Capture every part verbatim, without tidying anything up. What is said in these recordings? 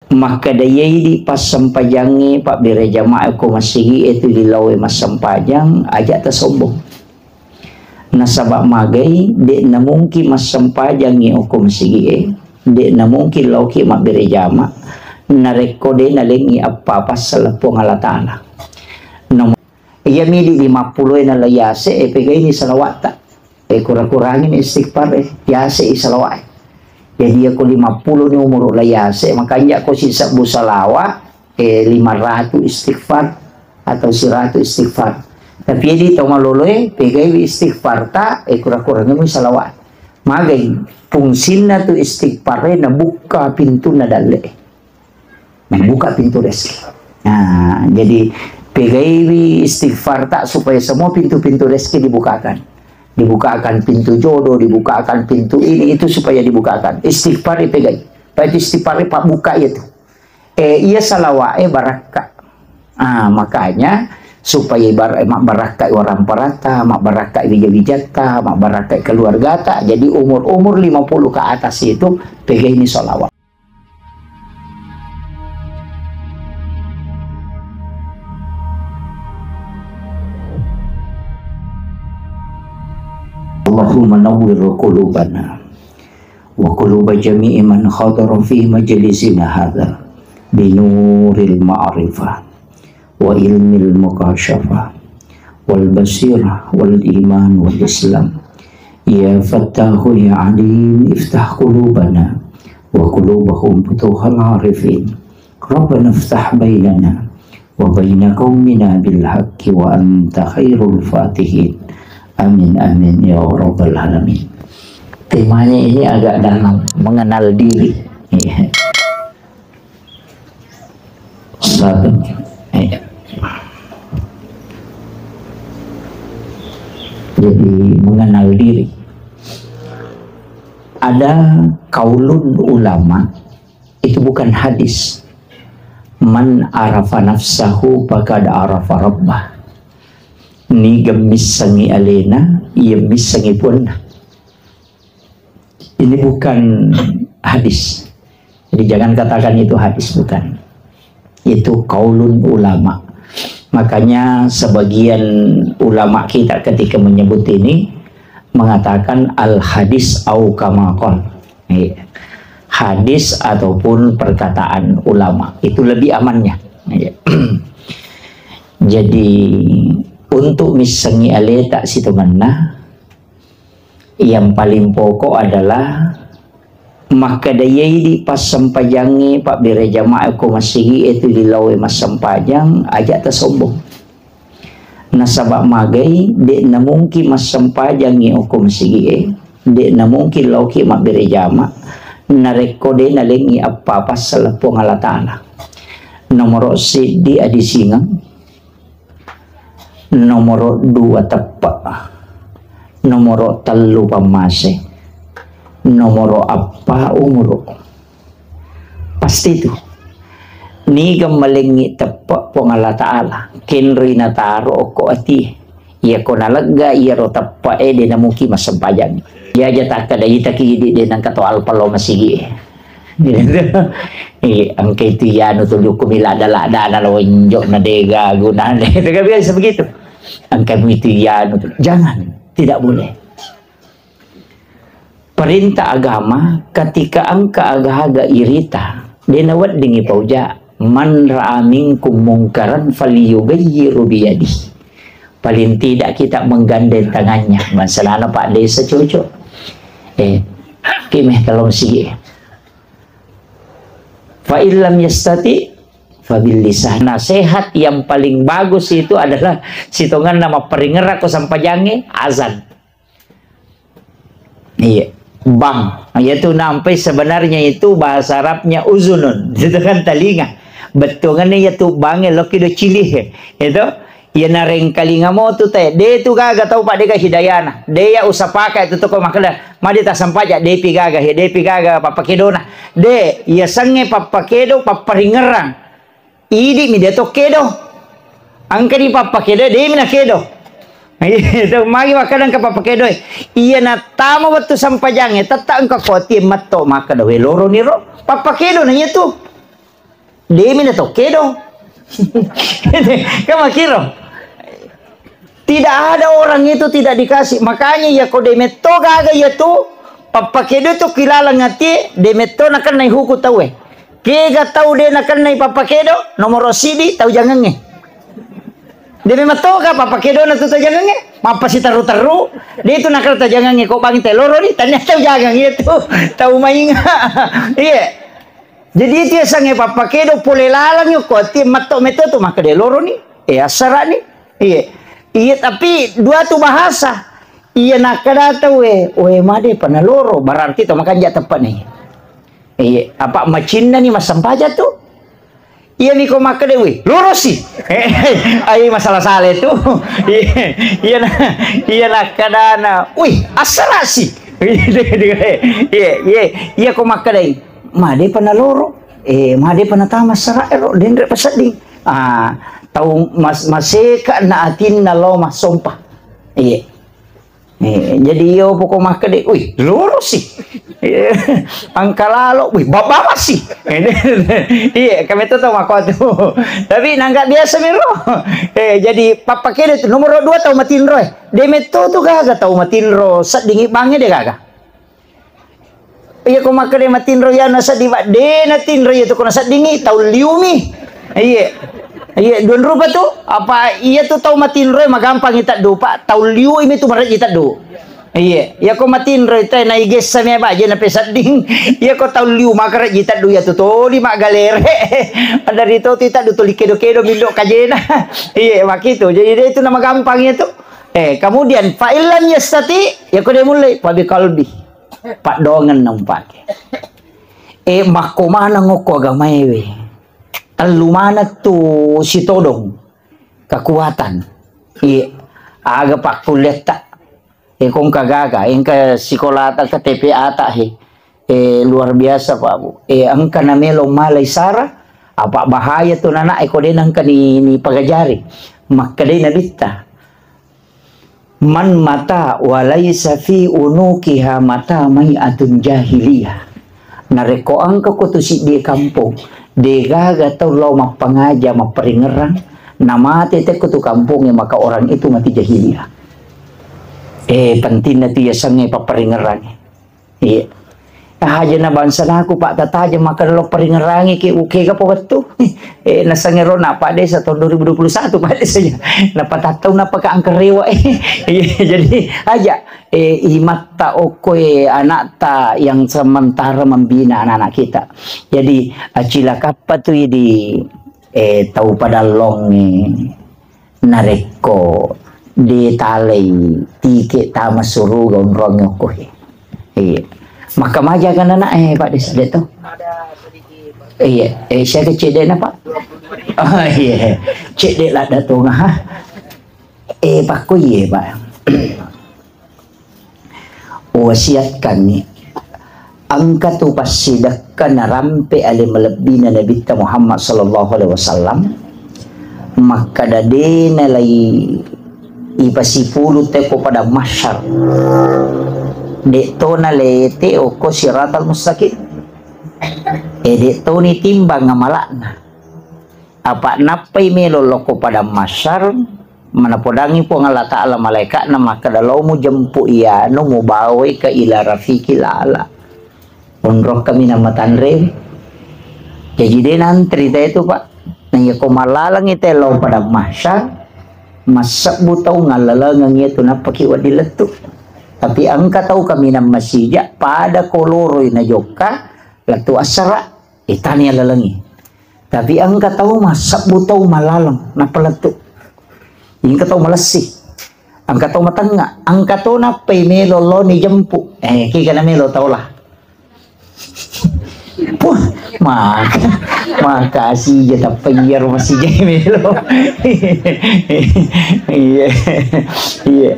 Makkeda, iya idi passempajangnge pabbere jamaah ko masigi'e tu lilawe massempajang, aja tasombong. Nasaba magai, de namungkin massempajangngi okko masigi'e, de namungkin laoki mabbere jama, narekko de nalengngi appapassa Puang Allah Ta'ala. Nomor, iya midi lima puluh e nala yase, e pegaini salawatta. E kura-kurangi ni istighfar e, yase i salawat e. Jadi iya ko lima puluh ni umur la yase, makanya ko sisebbu salawa, eh, lima ratus istighfar atau seratus istighfar. Tapi jadi tau maloloe, pegaiwi istighfar ta, eh, kura-kurangemu salawat. Magai fungsinna tu istighfar e, nabuka pintunna dalle. Nabuka pintu rezeki. Nah, jadi pegaiwi istighfar ta supaya semua pintu-pintu rezeki dibukakan. Dibukakan pintu jodoh, dibukakan pintu ini, itu supaya dibukakan. Istighfar dipegai. Baik istighfar, Pak, buka itu. Eh, iya salawat, eh, barakka. Ah, makanya supaya ibar-, mabbarakkai orang parata, mabbarakkai wija-wijatta, mabbarakkai keluargata. Jadi umur-umur lima puluh ke atas itu pegai ini salawat. اللهم نور قلوبنا وقلوب جميع من حضر في مجلسنا هذا بنور المعرفة وعلم المكاشفة والبصيرة والإيمان والإسلام. يا فتاح يا عليم، افتح قلوبنا وقلوبهم فتوح العارفين. ربنا افتح بيننا وبين قومنا بالحق وأنت خير الفاتحين. آمين، آمين يا رب العالمين. Temanya ini agak dalam, mengenal diri. Iya. Sahabat. Iya. Jadi, mengenal diri. Ada kaulun ulama, itu bukan hadis. "Man arafa nafsahu faqad arafa rabbah." Niga missengi alena, iya missengi puanna. Ini bukan hadis. Jadi jangan katakan itu hadis, bukan. Itu kaulun ulama. Makanya sebagian ulama kita ketika menyebut ini mengatakan al hadis au kama qal. Iya. Hadis ataupun perkataan ulama. Itu lebih amannya. Iya. Jadi untuk missengi aleta sitongenna, yang paling pokok adalah makkeda, iya idi passempajangnge pabbere jamaah ko masigi'e tu lilawe massempajang, aja tasombong. Nasaba magai, de namungkin massempajangngi okko masigi'e, de namungkin laoki mabbere jama, narekko de nalengngi appapassa Puang Allah Ta'ala. Nomoro siddi adisingeng, nomoro dua teppe, nomoro tellu pammase, nomoro appa umuru. Pasti tu. Niga malengngi teppe Puang Allah Ta'ala, kenroi nataro okko atie. Iya ko nalegga iyaro teppe e, de namuki massempajang. Iya aja takkeda itaki idi de nangka to alpa lo masigi e. Iya, engka itu iyanu tu jukku mi ladda-ladda na lonjok na dega gunane. Itu kan biasa begitu. Engka itu iyanu tu. Jangan, tidak boleh. Perintah agama, ketika engka aga-aga irita, de naweddingi pauja, "Man ra'a minkum mungkaran falyughayyirhu biyadih." Paling tidak kita menggandeng tangannya. Masalahna Pak Desa cocok. Eh, ki meh tolong sigi. Fa illam yastati, fa bil lisan. Nasihat yang paling bagus itu adalah sitonganna mapparingerra ko sampajangnge, azan. Iya. Bang. Yaitu nampai sebenarnya itu bahasa Arabnya uzunun. Itu kan telinga. Bettuangannya yaitu bangnge loki do cilih. Itu. Iya narengkalinga motu te. De tu gaga tau pa dega hidayana. De ya usah pakai tu toko makkeda. Made ta sampaja, de pi gaga, he, de pi gaga pappakedona. De, iya sengnge pappakedo, papparingerang. Idi mi de to kedo. Engka di pappakedo, de mi na kedo. Itu magi makkeda engka pappakedo e. Iya na tama wettu sampajangnge, tetta engka kotie metto makkeda we loro niro. Pappakedo na iya tu. Demi na to kedo. Kan makkiro. Tidak ada orang itu tidak dikasih. Makanya ya ko de metto gaga ya tu, pappakedo tu kilalang ati, de metto nakennai huku tauwe. Kega tau de nakennai pappakedo, nomoro sidi tau jangengnge. De memang toga pappakedona tu tau jangengnge, mappasiterru-terru, de tu nakennai tau jangengnge ko bangi te loro ni, tania tau jangang iya tu, tau mainga. Iya. Jadi itu yasengnge pappakedo pole lalang ko ati metto metto tu makkeda loro ni. Eh, assara ni. Iya. Iya, tapi dua tu bahasa. Iya nakkeda tau we, we made pana loro, berarti to makanja teppani. Iya, apa macinna ni massempajang tu? Iya niko makkeda, "Wih, lorosi." Ai masalah sale tu. Iya, iya na, iya nakkedana, "Wih, assalasi." Iya, iya, iya ko makkedai, "Made pana loro, eh, made pana tama sara ero, denre pasedding." Ah, tau mas-, maseka na atinna lo massompa. Iya. Eh, jadi iyo poko makkeda, "Wih, lorosi." Iya, engka lalo, "Wih, babawasi." Iya, kami tu tau mako tu. Tapi nangka biasa miro. Eh, jadi pappakedo tu nomor dua tau matinro, eh. De metto tu gaga tau matinro, seddingi bangnge de gaga. Iya ko makkeda matinro iya nasedding, Pak, de natinro iya tu ko naseddingi tau liumi. Iya. Iya, duan rupa tu. Apa iya tu tau matinro iya magampangi teddu, Pak, tau liu imi tu marejji teddu. Iya, iya ko matinro itu naigessa mi baje na pesedding. Iya ko tau liu makarejji teddu iya tu toli maggalere. Dari to ti teddu toli kedo-kedo mindo kajena. Iya, makitu. Jadi de itu na magampang iya tu. Eh, kemudian fa illam yastati, iya ko de mulle, fa biqalbi. Paddongeng na umpake. Eh, makko maneng okko agamae we. Tellu maneng tu sitodong kekuatan. Iya, aga pakkulletta. Eh, kongka gaga, engka sikolata, engka T P A ta he. Eh, luar biasa, Pak Bu. Eh, engka namelo malai sara, apa bahaya tu nana, eh, ko de nengka ni, ni pagajari. Makkedai nabitta. Man mata wa laisa fi unukiha mata mai'atun jahiliyah. Narekko engka ko tu siddi kampong, de gaga tau lao mappangaja, mapparingerang, namate tekko tu kampongnge, maka orang itu mati jahiliyah. Eh, pentingna tu yasengnge papparingerangnge. Iya. Haja na bangsanaku, Pak, tataja makkeda lo paringerangi ki, uke ga pa wettu. Eh, nasengero na Pak Desa tahun dua ribu dua puluh satu, Pak Desa ya. Napa tattau napa ka angkerewa. Iya, jadi aja, eh, imatta okko, eh, anakta yang sementara membina anak-anak kita. Jadi, acilakappa tu di, eh, tau padallong, eh, Narekko de talei tike tama suruga onrong okko he. Iya. Maka maja kan anak, eh, Pak Desa, de to? Iya, eh, siaga cedde na, Pak? Oh, iya. Cedde ladda tonga, ha? Eh, pakko iye, Pak. Wasiatkanni, engka tu passidekka narampe ale malebbina Nabitta Muhammad sallallahu alaihi wasallam, makkada de nalai ipasipulu teko padang mahsyar, de to nalete okko siratal mustaqim, e de to nitimbang amalakna. Apa nappai melo lokko padang mahsyar, manapodangi Puang Allah Ta'ala malaika'na makkada, "Lao mujempu iyanu mubawai ka ila rafiqil a'la." Onrong kaminang matanre. Jaji de nantri te tu, Pak. Na iya ko mallalengi te lao padang mahsyar, massebbu tau ngallalengeng iya tu nappaki wedding lettu. Tapi engka tau kaminang masija pada koloroi najokka lettu assara. Itani alalengi. Tapi engka tau massebbu tau malaleng, nappa lettu. Engka tau malessi. Engka tau matengnga. Engka to nappai melo loni jempu. Eh, kika na melo tau lah. Puh, maka, maka asija tappa iyaro masija melo. Iya, iya.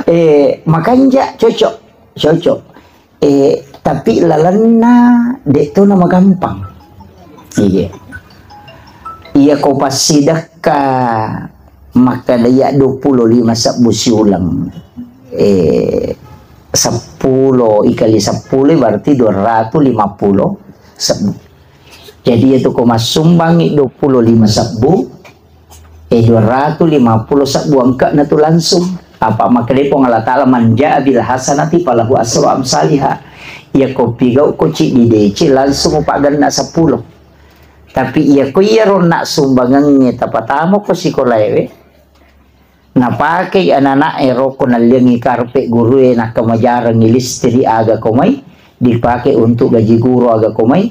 Eh, makanja cocok, cocok. Eh, tapi lalenna de to na magampang. Iya. Iya ko passidekka makkada iya dua puluh lima sebbu siuleng. Eh, seppulo ikali seppulo berarti dua ratus lima puluh sebbu. Jadi, iyatu ko massumbangngi dua puluh lima sebbu, eh, dua ratus lima puluh sebbu engkana tu langsung. Apa makkeda Puang Allah Ta'ala, "Man ja'a bil hasanati falahu asru amsaliha." Iya ko pigau ko ciddi deci langsung paggenna seppulo. Tapi iya ko iyaro nak sumbangengnge tapatamo ko sikolaewe, napakei anak-anak e roko nalliangi karpet gurue, nakkamajarangi listrik aga ko mai, dipake untuk gaji guru aga ko mai,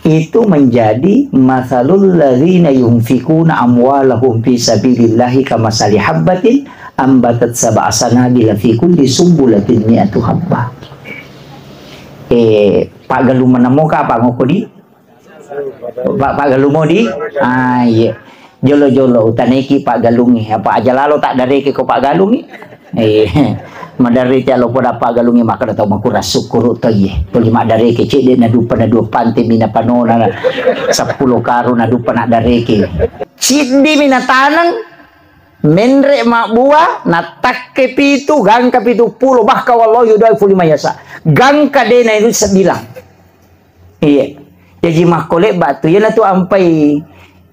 itu menjadi masalul ladzina yunfikuna amwalahum fi sabilillahi kamasali habbatin ambatat sab'a sanabila fi kulli sumbulatin mi'atu habba. Eh, Pak Galung menemuka apa ngoko di? Pak, Pak Galung mau di? Ah, iya. Jolo-jolo, utanaiki Pak Galungi. Apa aja lalo tak dareke ko Pak Galungi? Eh, madarri ti alo poda Pak Galungi, maka da tau makura syukuru to, iye. Poli madareke cedde na dupa na dua pante mina panona na seppulo karung na dupa na dareke. Ciddi mina taneng, menre mabbua, na takke pitu, gangka pitu pulo, bahkan wallahu yudaifu liman yasha. Gangka de na itu sebilang. Iya. Jaji makkole batu, iyanatu ampai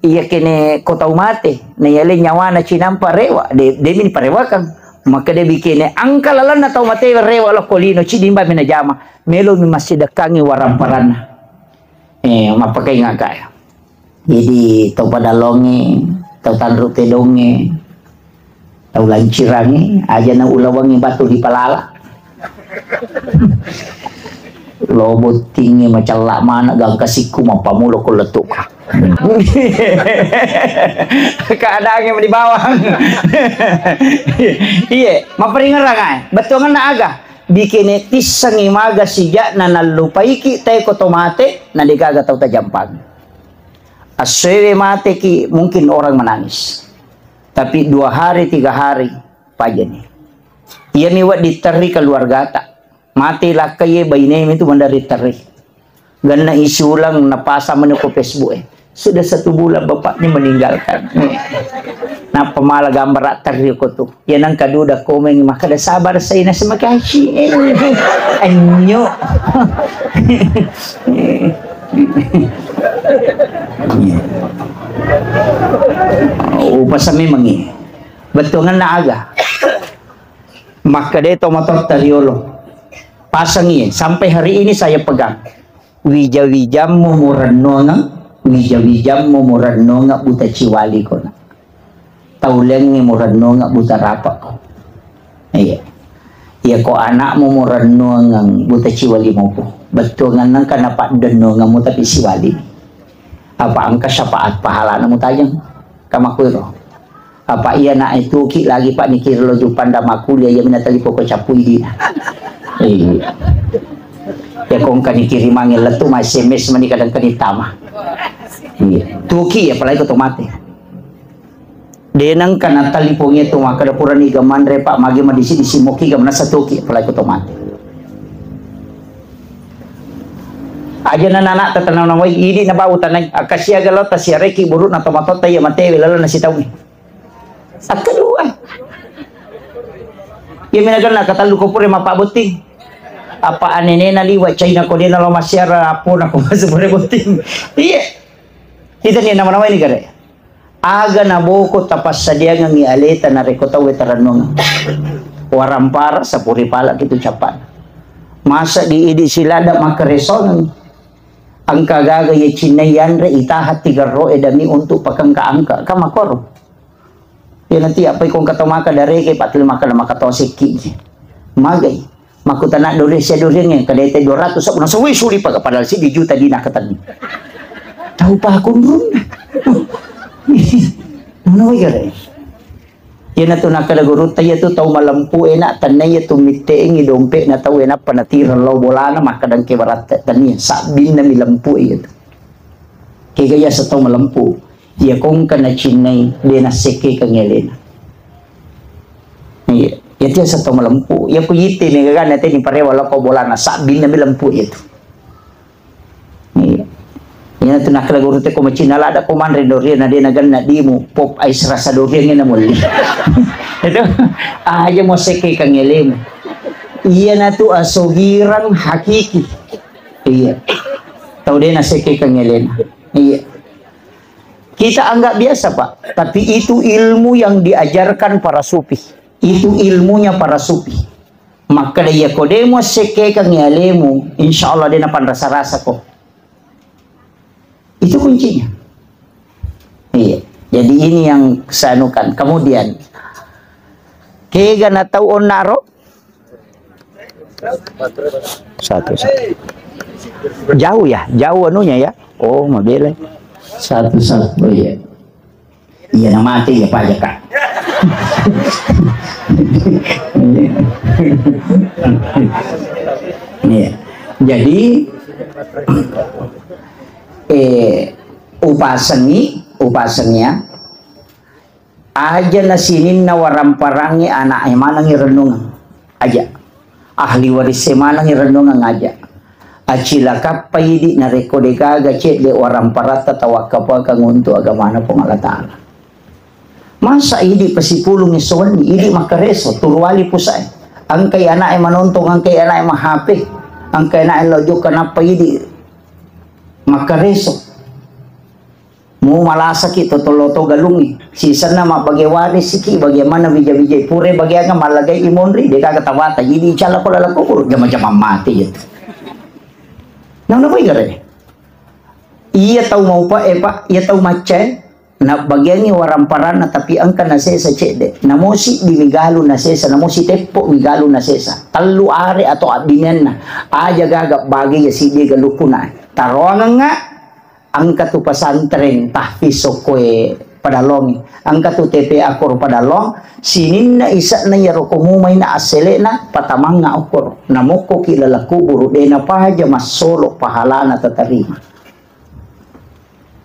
iya kene ko tau mate, na iyale nyawana cinampa rewa, de, demi parewakang. Maka de bikene angka lalanna tau mate rewa lo ko lino, cidimba mi najama, melo mi massidekkangi waramparanna. Eh, mappakai ngaka ya. Jadi tau padalonge, tau tanru tedonge, tau lancirangi, aja na ulawangi batu di palala. Lo bottingi macella mana gangka sikku mappamulo ko lettuka. Keadaannya di bawang. Iye, maperingerang ae. Bettuanganna aga? Bikene tissengi maga sijak na nallupaiki tae ko to mate, na degaga tau tajampang. Assoewe mateki, mungkin orang menangis. Tapi dua hari, tiga hari, pajani. Iyami wedding terri keluargata. Mate lakkaie bainemi tu mandari terri. Ganna isi ulang napasang mani ko Facebook e. Sudah satu bulan bapaknya meninggalkan. Nappa mala gambara terri ko tu. Ya nang kaduda komen makkeda sabar saya na semakashi. Anyo. Upasa memang ini. Bettuanganna aga? Makkeda to matotta riolo. Pasangi, sampai hari ini saya pegang. Wija-wijammu murennuangeng, wija-wijammu murennuangeng buta ciwali kona. Taulengnge murennuangeng buta rapakko. Iya. Iya ko anakmu murennuangeng buta ciwali moko. Bettuanganna engka napaddennuangemmu tapi siwali. Apa engka syafaat pahalana mutajeng? Kamakuiro. Apa iya nak itu ki lagi pak nikir lo jupanda makuliah iya mina tali poko capui di. Iya. Ya kong kani kirimangi letu ma S M S mani kadang kani tama. Iya. Tuki ya apalagi ko to mate. De nengka na tali pongi tu makkeda purani ga manre pak magi ma disi disi moki ga manasa tuki apalagi ko to mate. Aja na anak tatanau nawai idi na bau tanai akasiaga lo tasiareki buruk na tomatotta iya matewe lalu nasi taungi. Akkadua. Iya minaganna katallu ko pura mappabbotting. Apa anenena liwa China ko dena lo masiara apona ko masuk pura botting. Iya. Kita ni nama-nama ini gare. Aga na boko tapassadiangengi aleta narekko tauwe tarennungeng. Warampara sapuri pala kitu cappa. Masa di idi silada makkaresoneng. Engka gaga ye cinnai yanre itaha tigerro edami untuk pakengka angka. Kamakoro. Iyanatu apa iko engka tau maka dareke, patuli maka na maka to sekki. Magai. Makkutana dore sia doreng e, kadete dua ratus sabbu, nasawai suli paga, padahal siddi juta dina katenni. Tau pakunrunna. Mana wai gare? Iyanatu nakkeda gurutta, iyatu tau malempu e na, tenna iyatu mitte'engi dompe'na tau e, nappa natireng lao bolana, makkeda engke baratta, tennia, sabbinna mi lempu e iyatu. Kega iyaseng tau malempu? Iya kongka nacinnai, de nassekkekeng elena. Iya, iyatu iyaseng tau malempu. Iya ku yitte megagana teni parewa lao ko bolana, sabbinna mi lempu iyatu. Iya. Iyanatu nakkeda gurutta ko macinna lada ko manre doriang na de nagenna dimu, pop ice rasa doriang na molli. Itu aja mo sekkekeng elemu. Iyanatu asogirang hakiki. Iya. Tau de nasekkekeng elena. Iya. Kita anggap biasa, Pak. Tapi itu ilmu yang diajarkan para sufi. Itu ilmunya para sufi. Makkeda iya ko de' muassekkekeng alemu, insya Allah de' napanrasa-rasa ko. Itu kuncinya. Iya. Jadi ini yang sanukan. Kemudian, kega na tau onna ro? Satu, satu. Jauh ya? Jauh anunya ya? Oh, mabela. Satu, satu. Oh, iya. Iya, na mate iya pajaka. Iya. Jadi, eh, upasengi, upasengi ya. Aja na sininna waramparangnge ana'e manengngi renungeng. Aja. Ahli waris e manengngi renungeng aja. Acilakappa idi narekko degaga cedde waramparatta tawakkapakang untuk agamana Puang Allah Ta'ala. Masa idi pasipulung esso wenni, idi makkareso, turuwali pusae. Engkai ana'e manontong, engkai ana'e ma-H P, engkai ana'e lao jokka nappa idi makkareso. Mu malasaki to tollo to galungnge. Sisenna mabbage warisiki, bagaimana wija-wijai pure bageanga mallagai imonri, degaga tawata. Jadi icala ko laleng kubur, jama-jama mati itu. Nang napa igare? Iya tau maupa, eh, Pak, iya tau maccae, nabbagiangi waramparanna, tapi engka nasesa cedde. Namo siddi migalu nasesa, namo siteppo migalu nasesa. Tellu are atau abbinianna. Aja gaga bagi ya siddi galukuna. Taroangengnga, engka tu pesantren tahfiz sokkoe Padalong, engka tu T P A koro Padalong, sininna ise'na iyaro ko mumaina assele'na, patamangnga okkoro. Namokkoki laleng kuburu, de napaja massolo pahalana tatarima.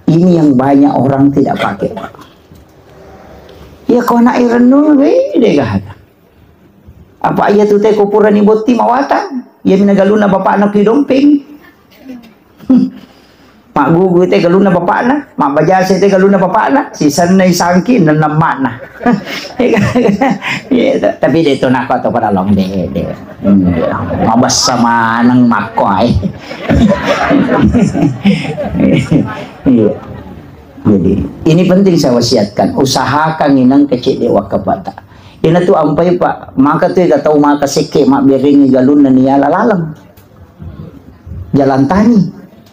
Ini yang banyak orang tidak pakai. Ya, ko anak irenung, weh, deh, gak ada. Apa iya tu te ko purani botti mawatang? Iya mina galunna bapakna ki dompeng. Maggugu te galunna bapakna, mabbajasa te galunna bapakna, sisenna isangki nenna makna. Iya, ta-, tapi de to nako to pada long de, de. Hmm, mabessa maneng makko ai. Iya. Jadi, ini penting saya wasiatkan, usahakan inang kecil de wakabata. Ina tu ampai, Pak, maka tu ega tau maka sekke mabberengi galunna ni ala laleng. Jalan tani.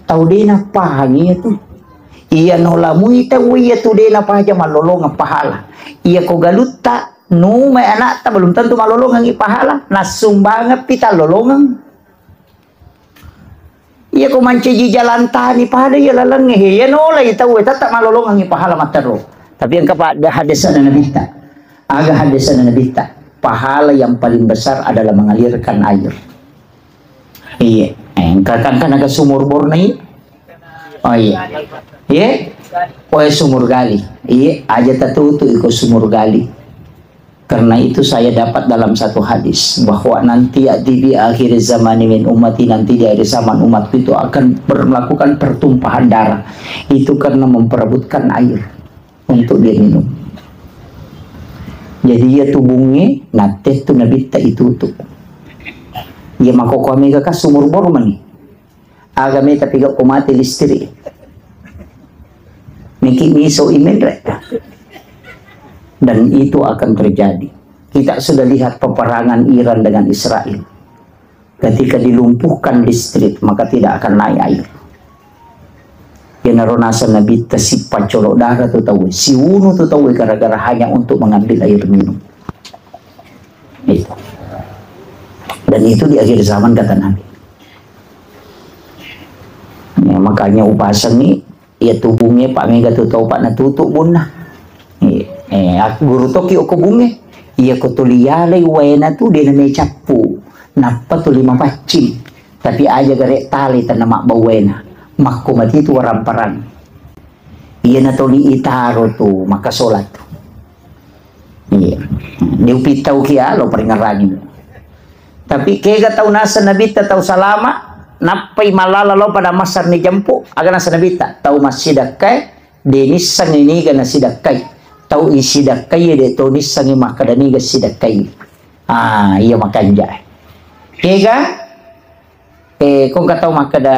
Tau de napahangi iya tu. Iya nolamui tau iya tu de napaja mallolongeng pahala. Iya ko galutta, numai anakta belum tentu mallolongengi pahala. Nassumbangeng pi tallolongeng. Iya ko mancaji jalan tani pada iya lalengnge, iya nolai tau, tetap mallolongengi pahala matteru. Tapi engka pa hadesana nabitta. Aga hadesana nabitta. Pahala yang paling besar adalah mengalirkan air. Iya, eh, engka kan, kan aga sumur borna iya. Oh iya. Iya. Oh, eh, sumur gali. Iya, aja tatutu iko sumur gali. Karena itu saya dapat dalam satu hadis bahwa nanti ya'ti bi akhir zamani min ummati, nanti di akhir zaman umatku itu akan ber-, melakukan pertumpahan darah. Itu karena memperebutkan air untuk dia minum. Jadi iya tubungnge natte tu nabitta itutu. Iya makoko mega ka sumur bor mani. Aga meta piga ko mati listrik. Niki miso imenre. Dan itu akan terjadi. Kita sudah lihat peperangan Iran dengan Israel. Ketika dilumpuhkan listrik, maka tidak akan naik air. Yenaro naseng Nabitta sippaccolo darah tu tauwe, siunu tu tauwe gara-gara hanya untuk mengambil air minum. Itu. Dan itu di akhir zaman kata Nabi. Ya, makanya upasengi, iya tubungnge, Pak, mega tu tau, Pak, natutu bunna. Iya. Eh, ak-, guru toki okko bungnge. Iya ko tuli yalai waena tu de namecappu. Nappa tuli mapaccing. Tapi aja gare tali tanna mabbau waena. Makko mati tu waramparang. Iya natoli itaro tu makasola tu. Iya. Diupittau kia lo paringerrangi. Tapi kega tau naseng Nabitta tau salama, nappai mallala lao pada massar ni jempu, aga naseng Nabitta, tau massidakkai, de nissengngi niga nasidakkai. Tau isidakkai de to nissengngi makkeda niga sidakkai. Ah, iya makanja. Kega, eh, kongka tau makkeda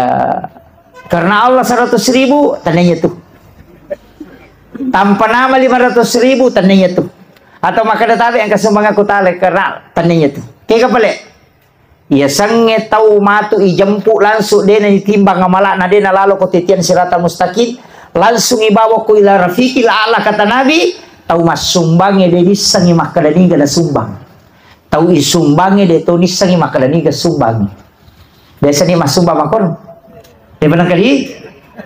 Karena Allah seratus ribu, tenniya tu. Tanpa nama lima ratus ribu, tenniya tu. Atau makkeda tabe engka sumbangakku tala karena tenniya tu. Kega pale? Iya sengnge tau matu ijempu langsung, dena ditimbang amala'na, dena lalo ko titian sirata mustaqim, langsung ibawa ko ila rafiqil a'la, kata Nabi, tau massumbangnge de nissengngi makkeda niga nasumbang. Tau isumbangnge de to nissengngi makkeda niga sumbangnge. Biasa ni massumbang makkoro. De pernah kali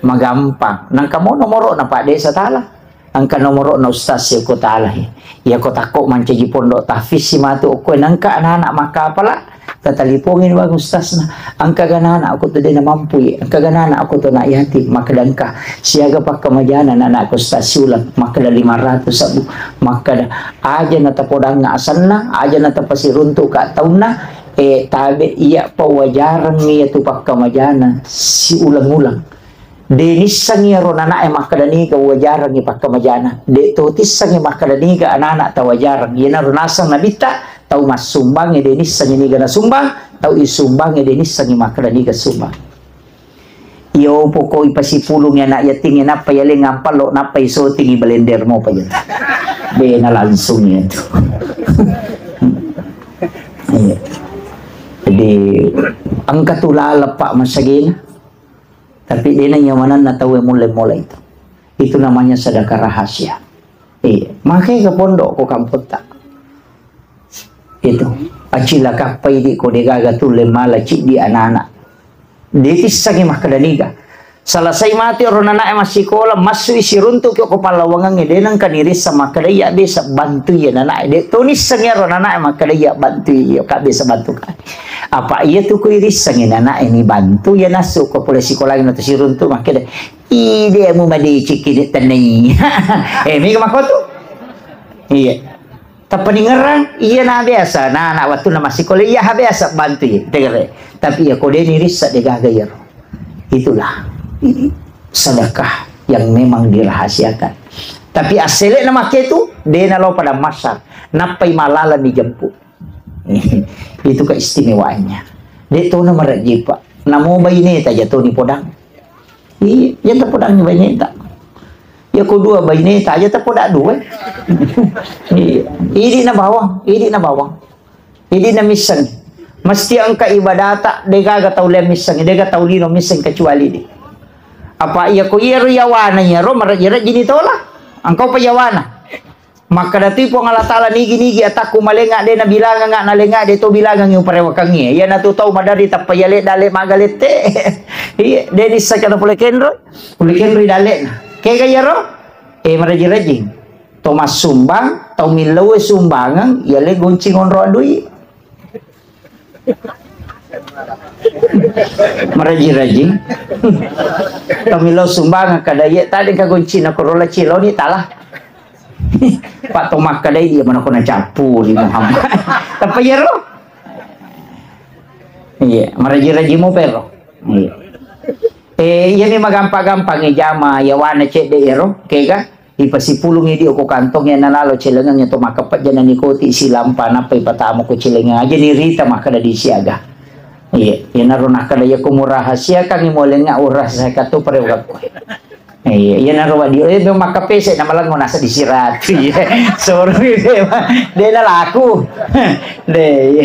magampang. Nangka mo nomoro na Pak Desa tala. Engka nomoro'na ustaz, iya ko talahi. Iya ko takko mancaji pondok tahfiz si matu okkoe, nengka anak-anak makkapala, tatalipongi bang ustazna. Engka ga anak ko tu dena mampu, engka ga anak ko tu anak yatim, makkeda engka. Siaga pakkamajana anak-anak ko ustaz siuleng, makkeda lima ratus abu, makkeda aja na tapodangnga asenna, aja na tapasiruntu ka taunna, eh, tabe iya pa wajareng iya tu pakkamajana siuleng-uleng. De nissengngi iyaro nana'e makkeda niga uwajarengngi pakkamajana. De to tissengngi makkeda niga anana tawajareng. Iyanaro naseng Nabitta, tau massumbangnge de nissengngi niga nasumbang, tau isumbangnge de nissengngi makkeda niga sumbang. Iyo pokok ipasipulungi anak yatingnge, nappa yaleng ampallo, nappa isotingi blender mopa jatu. De na langsung iya tu. Iya. Jadi engka tu laleng, Pak, masagena. Tapi dena nyamananna tauwe mulle mola itu. Itu namanya sedekah rahasia. Iya, makai ke pondok ko kampotta. Itu. Acila kappai di ko degaga tulle mala ciddi anak-anak. Detissangi makkeda niga. Selesai mati ro nanae massikola, massui siruntu ki ko pallawangangnge, de nengka nirissa makkeda iya besa bantu iya nanae. De to nisseng iyaro nanae makkeda iya bantu iya, ka besa bantu ka. Apa iya tu ku irissengngi nanae ni bantu iya nassu ko pole sikola na tu siruntu makkeda, "Ide mu madecekki de tennai." Eh, mega makko tu? Iya. Tappa ningerang, iya na biasa. Nah, anak wattunna massikola, iya ha biasa bantu iya. Tegere. Tapi iya ko de nirissa de gaga iyaro. Itulah sedekah yang memang dirahasiakan. Tapi assele'na makke tu, de nalo pada masar. Nappai malaleng dijemput. Itu keistimewaannya. De tona marejji, Pak. Namo baineta aja toni podang. Iya, aja tapodangi baineta. Ya ko dua baineta aja tapoda dua. Iya. Idi na bawang, idi na bawang. Idi na misseng. Mesti engka ibadata, degaga tau lea misseng, dega tau lino misseng kecuali di. Apa iya ko iyaro yawana iyaro marejji-rejji ni tola. Engka pa yawana. Makkeda tu Puang Allah Taala, "Nigi-nigi atakku malenga de nabilangang, nalenga de to bilangang uparewakangngi." Iyana tu tau madari tappa yale dale magalette. Iya, de nissa kada pole kenro, pole kenro dalena. Kega iyaro? Eh, marejing-rejing. To massumbang, tau millau sumbangeng, yale gonci ngonro dui. Marejing-rejing. Tau millau sumbangeng kada iya tadi ka gonci na korola ciloni tala. Pak to makkedai dia mana kona cappuri Muhammad. Tapi iyaro. Iya, maraji-raji mu pero. Iya. Eh, iya mi magampa-gampangi jama yawana cedde iyaro, kega? Ipasipulungi dio ko kantong ya nalalo celengeng ya to makkapajja na nikoti silampa nappa ipatamu ko celengeng aja ni rita makkeda di siaga. Iya, iyanaro nakkeda iya ko murahasiakangi molenga urahasiakan to parewakku. Iya, iyanaro wadi, eh, be makkapese na malengo nasa disiratu. Iya. Sorry, de, de na laku. De, iya.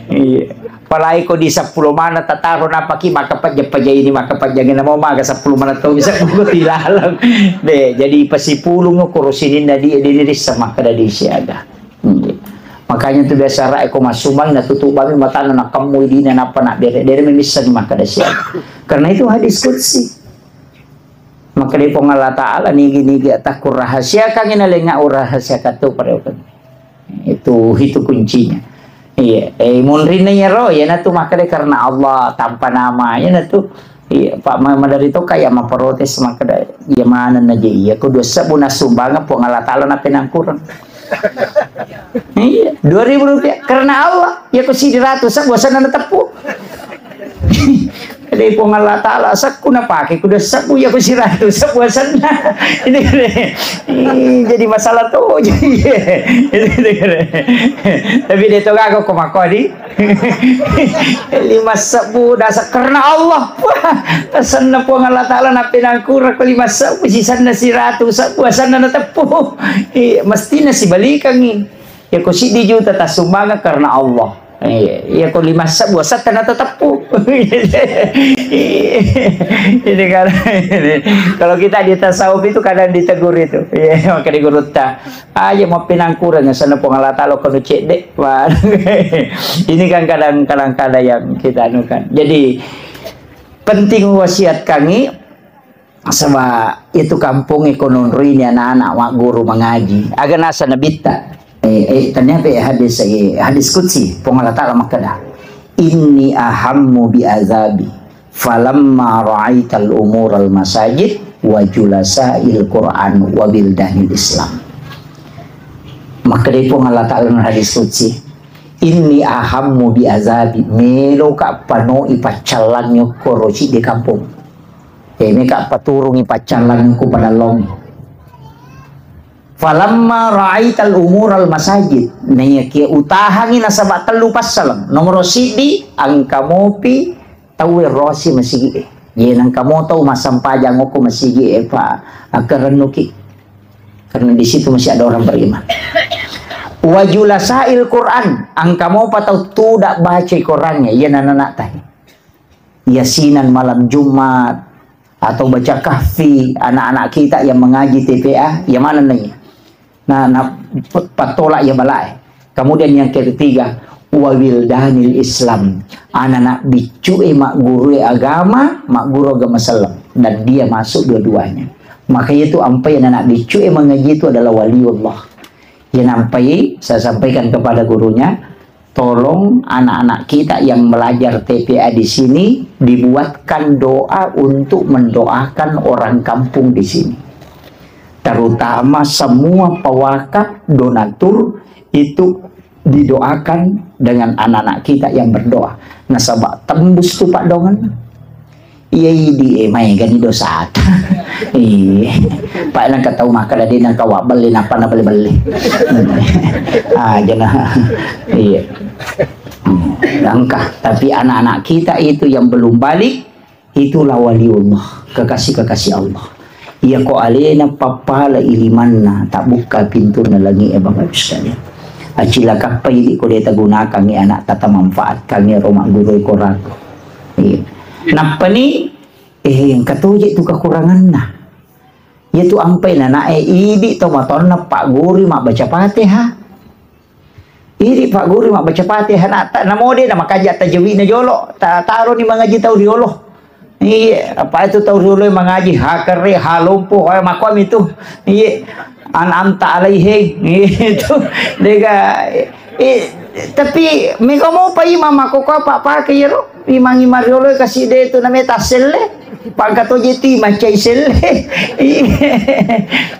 Iya. Apalagi ko di seppulo mana tataro napaki makkapajja-pajja ini, makkapajja ini, mau maga seppulo mana tau bisa buku tilalang. De, jadi pasipulung ko rosininna di, di diri sama kada di siaga. Iya. Makanya tu biasa rai ko masumang na tutup bami matana na kemmu dina napa nak bere, bere memissa di makkada siaga. Karena itu hadis qudsi. Makkeda Puang Allah Ta'ala, "Nigi-nigi atakku rahasiakan, ina lenga urahasiakan tu pada." Itu, itu kuncinya. Iya, eh, munrinna iyaro, iyanatu makkeda karena Allah tanpa nama, iyanatu. Iya, Pak, ma-, madari to kaya maprotes makkeda, iya maneng aja iya, kudu sebbu nasumbangeng Puang Allah Ta'ala napenangkurang. Iya, dua ribu rupiah karena Allah, iya ko sidi ratu sebbu sana teppu. Jadi Puang Allah Ta'ala, sekku napake, kuda sebbu, ya ku siratu sebbu asenna. Ini, ih, jadi masalah tuh. Jadi, tapi dia tuh aku kok mako di. Lima sebbu dasar karena Allah. Wah, asenna Puang Allah Ta'ala napinangkura ko lima sebbu, sisenna siratu sebbu, asenna nateppu. Iya, mestinya sibalikangi. Ya ko siddi juta tassumbangeng karena Allah. Iya, iya ko lima sebbu, asenna natateppu. Jadi kalau, kalau kita di tasawuf itu kadang ditegur itu. Iya, maka di gurutta. Aja mau pinangkurang, sana Puang Allah Ta'ala kono cedde. Wah. Ini kan kadang-kadang kada yang kita anukan. Jadi penting wasiat kami, sebab itu kampung ekonomi ini anak-anak mak guru mengaji. Aga nasa nabitta. Eh, eh, ternyata hadis, eh, hadis qudsi, Puang Allah Ta'ala makkeda, "Inni ahammu bi azabi." Falamma ra'aital umural masajid wa julasa'il Qur'an wa bildanil Islam. Makkedai Puang Allah Ta'ala dalam hadis qudsi, "Inni ahammu bi azabi," meloka panoi paccallangi okkoro siddi kampung. Eh, meka paturungi paccallangi ku padallongi. Falamma ra'aital umural masajid, naiyakia utahangi nasaba tellu passaleng. Nomoro siddi, engka mopi tauwe rosi masigi'e. Ye nengka mo tau massempajang okko masigi'e, Pak, akkarennuki. Karena di situ masih ada orang beriman. Wa julasa'il Qur'an, engka mopa tau tuda bacai Qur'annya, iya nananaktahe. Yasinan malam Jumat, atau baca kahfi, anak-anak kita yang mengaji T P A, ya mana nih? Nah, nah, p-, patolak ya balae. Kemudian yang ketiga, wa wildanil Islam. Anak-anak biccu e magguru e agama, magguru agama Islam. Dan dia masuk dua-duanya. Maka itu ampai anak-anak biccu e mengaji itu adalah waliullah. Ya nampai saya sampaikan kepada gurunya, tolong anak-anak kita yang belajar T P A di sini dibuatkan doa untuk mendoakan orang kampung di sini. Terutama semua pewakaf donatur itu didoakan dengan anak-anak kita yang berdoa. Nasaba tembus tu Pak dongan. Iya idi e maegani dosata. Iya. Pak nangka tau makkeda de nangka wabbelle nappa nabelle-belle. Ah, jana. Iya. Hmm, langkah. Tapi anak-anak kita itu yang belum balik, itulah waliullah, kekasih-kekasih Allah. Iya ko alena pappala ilimanna, tabbukka pintunna langi e Bapak Ibu sekalian. Acilakappa idi ko de tagunakangi anak tata manfaatkangi ro magguru e korako. Iya. Nappani, eh, engka toje tu kekuranganna. Iya tu ampai nanae idi to matonna pagguru mabbaca Fatihah. Idi pagguru mabbaca Fatihah na ta-, namo de na makanja tajawidna jolo, ta-, taroni mangaji tau riolo. Iya, apa itu tau riolo mangaji ha kere, ha lompo, ha makomi tu. Iya, an'amta alaihim. Iya, itu. Dega, eh, tapi mega mopa imang makkokkoe apa pake iyaro? Imang-imang riolo kasi de tu nameta selle. Pangka toje tu imang cai selle.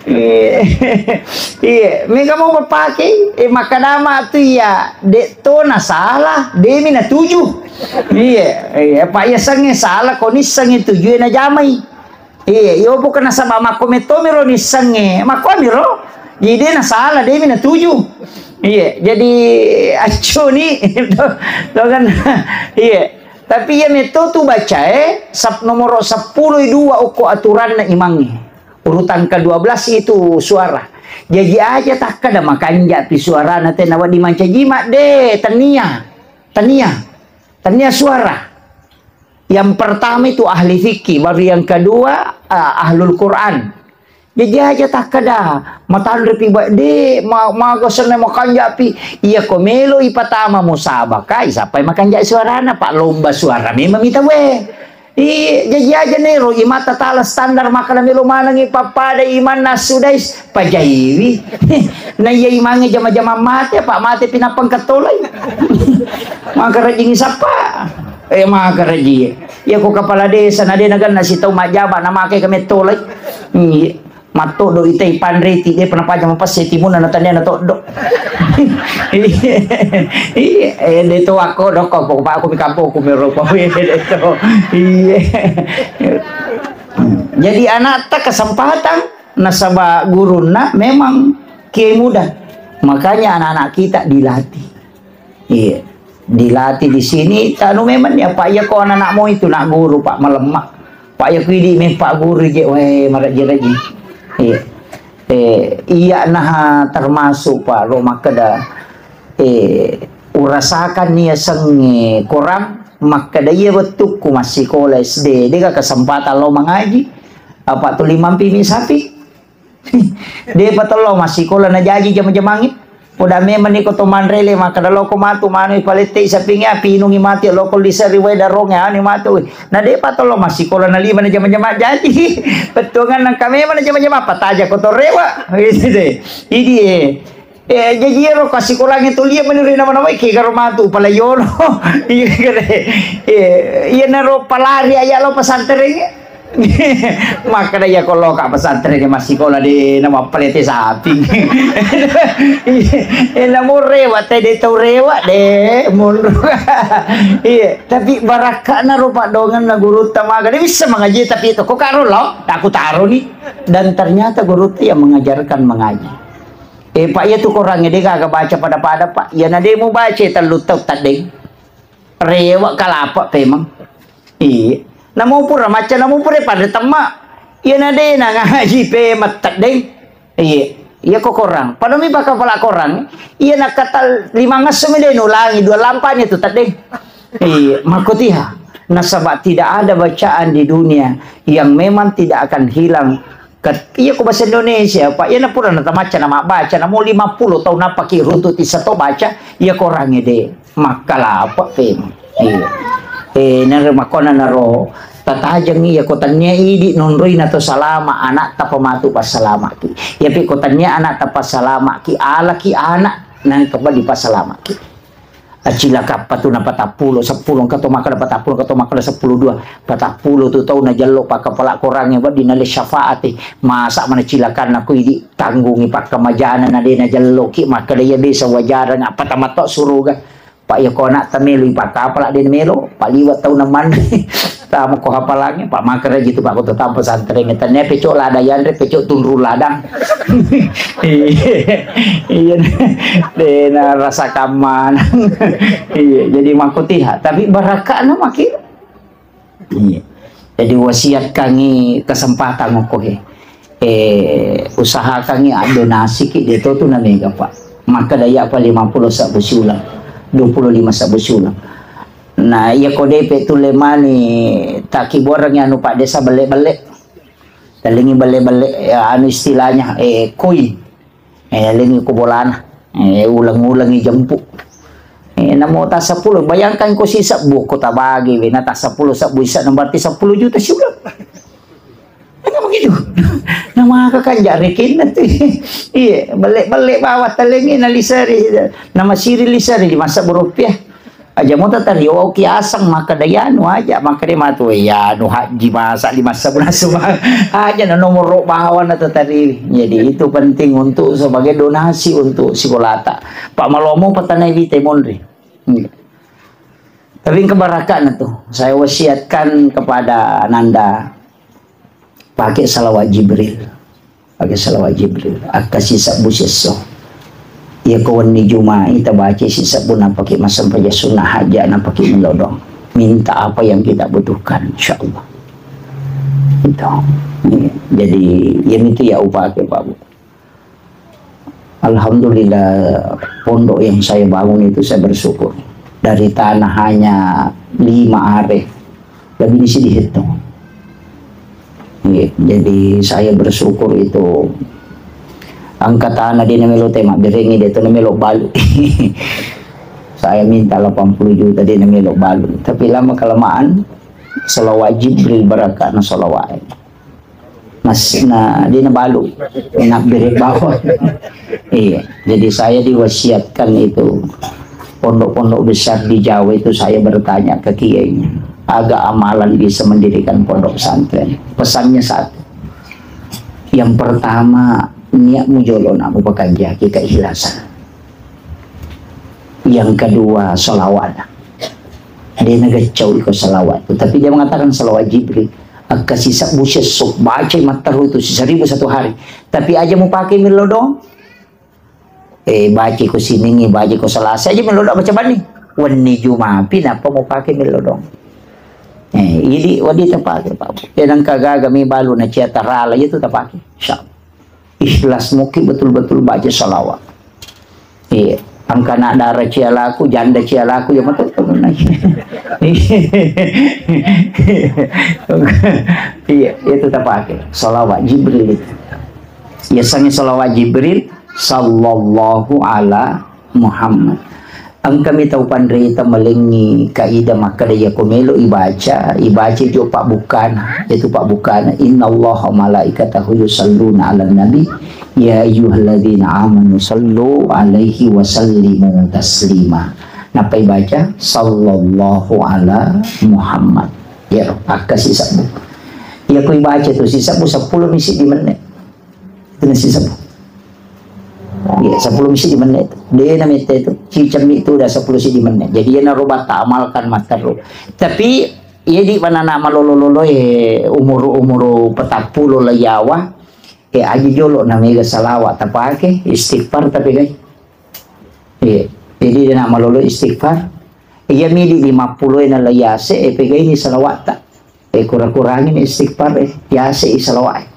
Iya. Iya, mega mopa pake. Eh, makkadama tu iya, de to na salah, demi na tuju. Iya, iya, apa iya sange salah, ko nissange tujue na jamai. Iya, iyo bukan nasaba makko metto miro nissengnge, makko miro. Jadi de nasala, de mi natuju. Iya, jadi acconi to, to kan. Iya. Tapi iya metto tu bacae sap-, nomoro seppulo dua okko aturanna imangnge. Urutan kedua belas itu suara. Jaji aja takkada makanja pi suarana tena wedding mancaji madde, tania. Tania. Tania suara. Yang pertama itu ahli fikih, baru yang kedua, ah, ahlul Quran. Jadi aja takkada, matanre pi ba-, de, ma-, maga senna makanja pi. Iya ko melo ipatama musabaka, isappai makanja suarana, pak lomba suara memang mita we. I, jaji aja nero, imata tala standar makana melo manengi pappada imanna sudais, pajaiwi. Na iya imange jama-jama mate, pak mate pinapang ketolai. Maka rajingi sappa. Eh, maka raji. Iya ko kepala desa, na de naganna sitau majaba, na make ke mettolai. Iya. Mattodo itai panreti, de pernah paja mapesse timunna na tania na toddo. Iya, iya, eh, de to ako doko, pokok aku mi kampung ku mero, pokok de to. Iya. Jadi anatta kesempatan nasaba gurunna memang kiai muda. Makanya anak-anak kita dilatih. Iya. Dilatih di sini, tanu memang ya, Pak, iya ko anak-anak mau itu nak guru, Pak, melemah. Pak, iya ku idi memang Pak guru je, weh, maraji-raji. Iya. Eh, iya nah termasuk, Pak, ro makkeda, eh, urasakan nia sengnge korang, makkeda iya wettukku massikola S D, dega kesempatan lo mangaji, apa tu limampi mi sapi. Depa tello massikola najaji jama-jamangngi. Poda memang niko to manrele, makkeda loko matu manu ipalette sapingi api inungi mati loko lisa riwai daronge anu matu. Na depa tello massikola na lima na jama-jama jaji. Bettuangan nangka memang na jama-jama pataja ko to rewa. Gitu deh. Idi eh. Eh, jaji ero kasikolangi to lia meni rena mana wae ke garo matu palayono. Iya kare. Eh, iya naro palari aya lo pesantren. Makkeda iya ko loka pesantren massikola de na mappalete sapi. Eh, namu rewa te de tau rewa de munru. Iya, tapi barakkana ro paddongenna gurutta maga de bisa mangaji tapi to ko karo lo aku taro ni dan ternyata gurutta yang mengajarkan mengaji. Eh, Pak, iya tu korangnge de gaga baca pada-pada, Pak. Iya na de mu baca tellu tau taddeng. Rewa kalapa pemang. Iya. Namo pura macca, namo pura pada temma. Iya na de na ngaji pemang taddeng. Iya. Iya ko korang. Pada mi baka pala korang. Iya na kata lima ngesso mi de nulangi dua lampanya tu taddeng. Iya, makkotiha. Nasaba tidak ada bacaan di dunia yang memang tidak akan hilang. Kat-, iya ko bahasa Indonesia, Pak. Iya na pura na tamacca na mabbaca, na mau lima puluh tahun apa ki runtu tisa to baca, iya korangnge de. Makkalapa pemang. Iya. Eh, naro makona naro tatajeng iya ko tania idi nonroi na to salama anak tapa matu passalamaki. Iya pi ko tania anak tapa salamaki, alaki anak nang kebali passalamaki. Acilaka patuna patappulo seppulo, engka to makkeda patappulo, engka to makkeda seppulo dua. Patappulo tu tau najello pakkapala korangnge wedding nale syafaati. Masa mana cilakanna ku idi tanggungi pakkamajana na de najelloki makkeda iya biasa wajarang apa tamatto suruga. Pak iya ko anak tamelo ipakkapala de melo, paliwa tau namanne. Tama ko hafalangnge, Pak, makkeda ji tu, Pak, ko tetap pesantren. Tania pecok lada yanre, pecok tunru ladang. Iya. Iya. Dena rasa kaman. Iya, jadi makkotiha. Tapi barakana maki. Iya. Jadi wasiatkangi kesempatan ko he. Eh, usahakangi addonasiki de to tu na mega, Pak. Makkeda iya apa lima puluh sabbu siulang, dua puluh lima sabbu siulang. Nah, iya ko depe tulle mani takibuarengngi anu Pak Desa belle-belle. Talengi belle-belle, ya, anu istilahnya, eh, koin. Eh, lengi ko bolana. Eh, uleng-ulengi jempu. Eh, namo ta seppulo, bayangkan ko sisebbu ko tabagi we na ta seppulo sebbu isa na berarti seppulo juta siulang. Kan begitu. Nah, maka kan jarekin nanti. Iya, belle-belle bawa talengi na liseri. Nama siri liseri di masa berupiah. Aja mo tatario ki asang maka dayanu aja maka de matu ya nu haji masa lima sabun semua aja na nomor bawa na tatari. Jadi itu penting untuk sebagai donasi untuk sekolata. Pak Malomo petanai di Temonri. Tapi kebarakana tuh saya wasiatkan kepada Nanda. Pake salawat Jibril. Pake salawat Jibril. Akkasi sabbu sesso. Iya ko wenni Juma'i tabaca sisebbu napake massempajang sunnah hajat napake melodong. Minta apa yang kita butuhkan, insya Allah. Itu. Iya. Jadi, yang itu ya upake, Pak Bu. Alhamdulillah, pondok yang saya bangun itu saya bersyukur. Dari tanah hanya lima are, lebih isi dihitung. Iya, jadi saya bersyukur itu angka tanah di namelo tema berengi de to namelo balu. Saya minta delapan puluh juta di namelo balu. Tapi lama kelamaan, salawat Jibril barakatna salawat. Mas, na, dia na balu. Enak beri bawah. Iya, jadi saya diwasiatkan itu pondok-pondok besar di Jawa itu saya bertanya ke kiainya, aga amalan bisa mendirikan pondok pesantren. Pesannya satu, Yang pertama, niatmu jolo nak mupakanjaki keikhlasan. Yang kedua, salawat. Dena gacau iko salawat. Tapi dia mengatakan salawat Jibril. Akka sisebbu siesso, baca matteru itu siseribu satu hari. Tapi aja mu pakai milodong. Eh, baca ko siningi, baca ko selasa aja milodong baca bani. Wenni Jumapi, napa mu pakai milodong. Eh, idi wadi tapake, Pak. Dia nangka gaga mi balu na cia tarala, itu tapake. Insya Allah. Ikhlas muki betul-betul baca salawat. Iya. Angka nak dara cia laku, janda cia laku, ya betul. Iya, itu tapake. Salawat Jibril itu. Ya, sangi salawat Jibril, sallallahu ala Muhammad. Engkami tau panrita malengngi kaidah makkeda, iyako melo ibaca, ibaca jo pabbukana, yaitu pabbukana, "Innallaha wa malaikatahu yusalluna 'alan nabi, ya ayyuhalladzina amanu sallu 'alaihi wa sallimu taslima." Nappa ibaca, "Sallallahu ala Muhammad." Ya, akka sisebbu. Iyako ibaca tu sisebbu seppulo misi di menit. Itu nasi sepuluh. Iya, sepuluh misi di menit. Dia namanya itu. Cicemmi itu udah sepuluh si di menit. Jadi, ya, naruba tak amalkan matteru. Tapi, iya, di mana nak malolo-lolo, eh, umur-umur petappulo layawa, eh, aja jolo na mega salawat tapake, istighfar tapi, guys. Iya. Jadi, dia nak malolo istighfar. Iya, midi lima puluh na layase, eh, pega ini salawat tak. Eh, kura-kurangi ni istighfar, eh, yase i salawat, eh.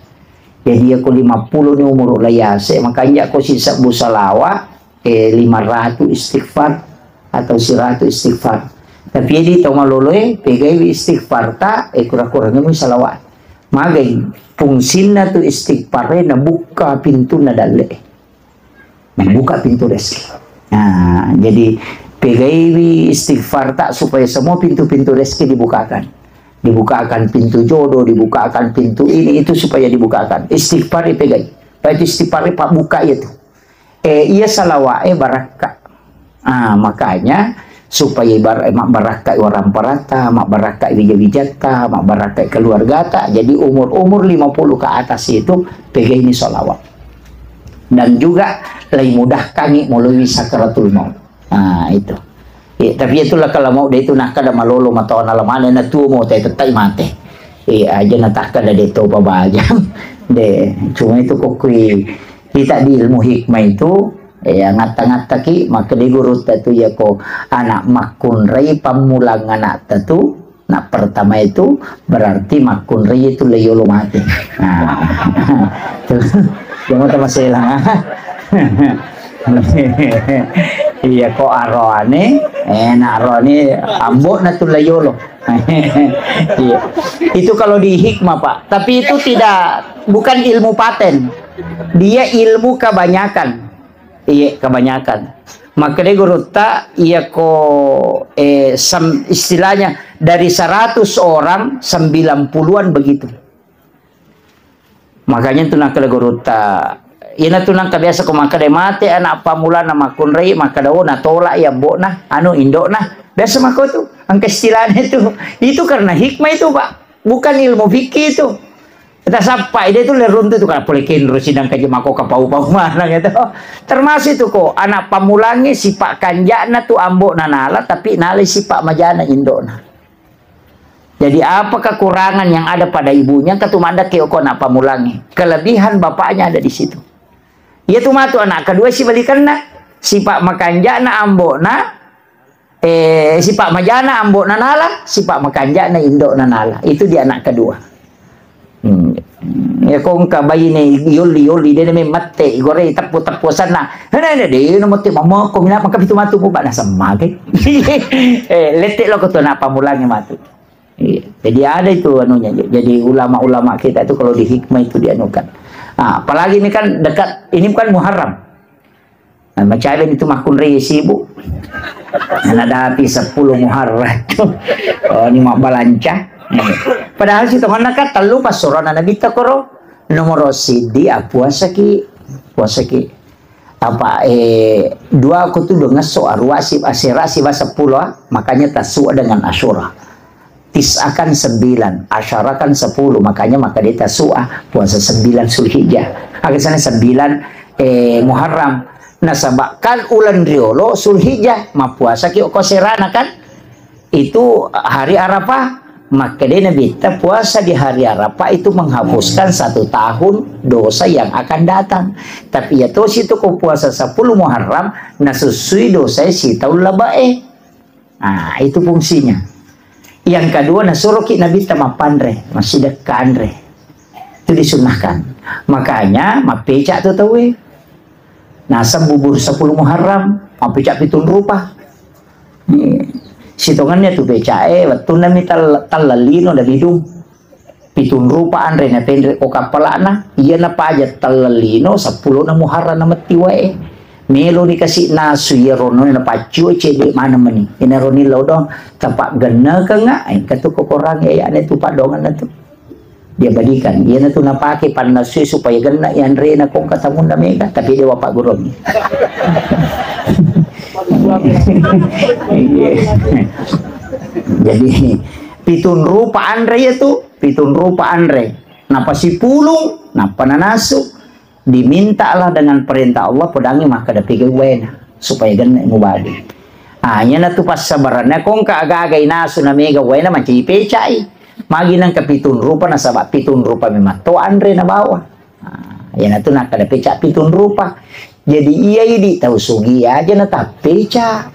Jadi, ya ko lima puluh ni umur la yase, makanya ko sisebbu salawat, eh, lima ratus istighfar atau seratus istighfar. Tapi jadi tau malolo, eh, pegai wi istighfar ta, eh, kura-kurangi mi salawat. Magai fungsinna tu istighfar, eh, nabuka pintunna dalle. Membuka pintu rezeki. Nah, jadi pegaiwi istighfar tak supaya semua pintu-pintu rezeki dibukakan. Dibukakan pintu jodoh, dibukakan pintu ini, itu supaya dibukakan. Istighfar dipegai. Baik istighfar pak buka itu. Eh, iya salawat, eh, barakka. Ah, makanya supaya ibarat, eh, mabbarakka orang parata, mabbarakka wija-wijata, mabbarakka keluargata. Jadi umur-umur lima puluh ke atas itu pegai ini salawat. Dan juga lai mudahkangi melalui sakaratul maut. Ah, itu. Ya, tapi itulah kalau mau dia itu nak kada malolo matawana lamane na tuo mau teh tetap mate. Eh, aja na tak kada de topa baja. De, cuma itu kokui kita di ilmu hikmah itu, eh, ngatta-ngatta ki, maka di guru tu ya ko anak makkunrai pammulang anak tu, Nah, pertama itu berarti makkunrai itu layolo mati. Nah, itu, cuma teman selang. Iya, ko aroane, eh, nak aroane, ambok na tu layolo. Iya. Itu kalau di hikmah, Pak. Tapi itu tidak, bukan ilmu paten. Dia ilmu kebanyakan. Iya, kebanyakan. Makanya gurutta, iya ko, eh, sem-, istilahnya dari seratus orang, sembilan puluhan begitu. Makanya tu nakkeda gurutta, ina tu nangka biasa ko makkeda mate anak pamulana makkunrai, makkeda, "Oh, natolak ya mbokna, anu, indokna." Biasa mako tu, angka istilahnya itu. Itu karena hikmah itu, Pak. Bukan ilmu fikih itu. Kita sappa, ide tu leruntu tu, kalau pole kenro sidang kaji mako kapau-pau mana gitu. Termasuk itu ko, anak pamulangi sifat kanjana tu ambok nanala, tapi nalai sifat majana indokna. Jadi apa kekurangan yang ada pada ibunya, ketumanda ke ko anak pamulangi. Kelebihan bapaknya ada di situ. Iya tu matu anak kedua sibalikanna, sifat makanjana ambokna, Eh, sifat majana ambok nanala, sifat makanjana indok nanala. Itu di anak kedua. Hmm. Ya, ko engka baine yolli-yolli, de name mette, igore teppu-teppu sanna. Hene, de, de, no mette, mama, ko mina, maka pitu matu, bu, bana semma, ke. Eh, lette lo ko tu anak pamulangi matu. Iya. Jadi ada itu anunya. Jadi ulama-ulama kita itu kalau di hikmah itu dianukan. Nah, apalagi ini kan dekat, ini bukan Muharram. Nah, macaben itu makkunrai sibuk. Anak dapi sepuluh Muharram. Oh, ini mabbalanca. Eh. Padahal si temanna kan tellu passurona Nabi ta koro. Nomor sidi, ah, puasaki. Puasaki. Apa, eh, dua aku tu dengesso, arua si, asera si ba sepuluh, ah. Makanya tasu dengan Asyura. Tis'a kan sembilan, asyara kan sepuluh, makanya maka dia Tasu'a, puasa sembilan Zulhijjah. Aga sana sembilan, eh, Muharram. Nasaba kan uleng riolo Zulhijjah, mappuasa ki okko serana kan? Itu hari Arafah. Makkedai Nabitta, puasa di hari Arafah itu menghapuskan satu tahun dosa yang akan datang. Tapi ya tosi tu ko puasa sepuluh Muharram, nasussui dosa sitaun labe'e. Nah, itu fungsinya. Yang kedua, nasuroki Nabitta mappanre, massidekka anre. Itu disunnahkan. Makanya, mappeca tu tauwe. Naseng bubur sepuluh Muharram, mappeca pitung rupa. Sitongenna tu pecae, wettunna mi tal-, tallellino na bidung. Pitung rupa anre na penre ko kappala'na, iya na paja tellellino, seppulo na Muharram na metti wae. Melo ni kasi nasu iya rono na paccio cedde maneng meni. Ina roni lo do, tapa gennekengnga, engka tu kokorang ya, ya, ane tu padongan na tu. Diabadikan, iya na tu napake pannasu supaya genna yanre na kong katamunna mega, tapi dia bapak gurung. Iya. Jadi, pitung rupa anre ya tu. Pitung rupa anre, nappa sipulung, nappa nanasu. Dimintalah dengan perintah Allah, podangngi makkeda pigau waena, supaya genne mubali. Ah, iyana tu passabaranna, kongka aga-aga inasu na mega waena, mancaji pecai. Magi nengka pitung rupa, nasaba pitung rupa memang to anre nabawa. Ah, iyana tu nakkeda peca pitung rupa. Jadi iya idi tau sugi aja na tappeca.